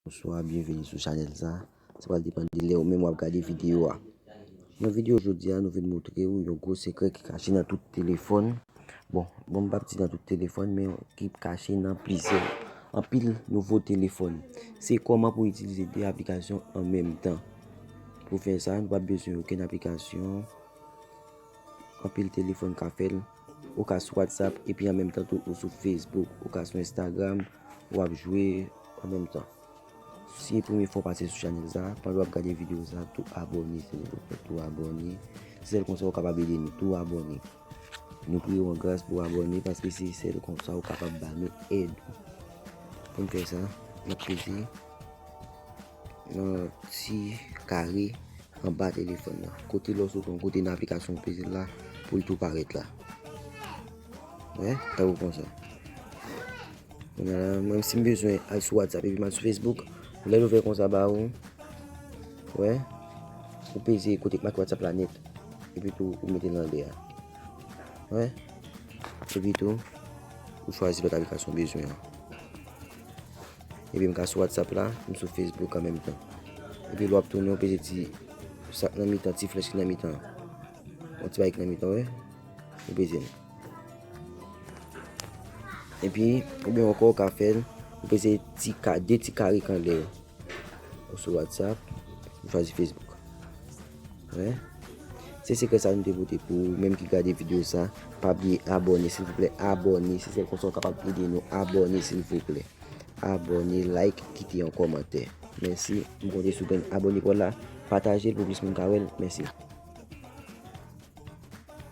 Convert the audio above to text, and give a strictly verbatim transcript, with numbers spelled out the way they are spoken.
Bonswa, byenveni sou chanèl sa. Sa pral depann de lè ou menm w ap gade videyo a. Nan videyo jodi a, nou vin montre w yon gwo sekrè ki kache nan tout telefòn. Bon, bon, m p ap di nan tout telefòn, men ki kache nan plizyè, anpil nouvo telefòn. Se kòman pou itilize de aplikasyon an menm tan. Pou fè sa, nou p ap bezwen okenn aplikasyon. Anpil telefòn ka fè l. Ou ka sou WhatsApp, epi an menm tan tou, ou sou Facebook, ou ka sou Instagram, w ap jwe an menm tan. Si se premye fwa w pase sou chanèl sa, pandan w ap gade videyo sa, tou abòne, silvouplè, tou abòne. Se sèl konsa w kapab ede nou, tou abòne. Nou priye w an gras pou w abòne, paske se sèl konsa w kapab ba nou èd. Pou n fè sa, n ap peze nan ti kare anba telefòn nan. Kote lè w sot yon kote nan aplikasyon, w peze la pou l tou parèt la. Wè, tankou konsa. Kounye a la, mwen, si m bezwen al sou WhatsApp epi m al sou Facebook, lè l ouvè konsa ba ou, wè, ou peze kote k make WhatsApp la nèt. Epi tou, ou mete l anlè a. Wè. Epi tou, ou chwazi lòt aplikasyon w bezwen an. Epi m ka sou WhatsApp la, m sou Facebook an menm tan. Epi lè w ap tounen, ou peze ti sa k nan mitan, ti flèch ki nan mitan an. Yon ti bagay ki nan mitan, wè. Ou peze l. Epi, oubyen ankò, ou ka fè l, ou peze ti ka, de ti kare k anlè yo. Ou sou WhatsApp, ou chwazi Facebook. Wè. Se sekrè sa nou te pote pou ou menm ki gade videyo sa. Pa bliye abòne, silvouplè, abòne. Se sèl konsa w kapab ede nou. Abòne, silvouplè. Abòne, like, kite yon kòmantè. Mèsi. M konte sou grenn abòne pa w la. Pataje l pou plis moun ka wè l. Mèsi.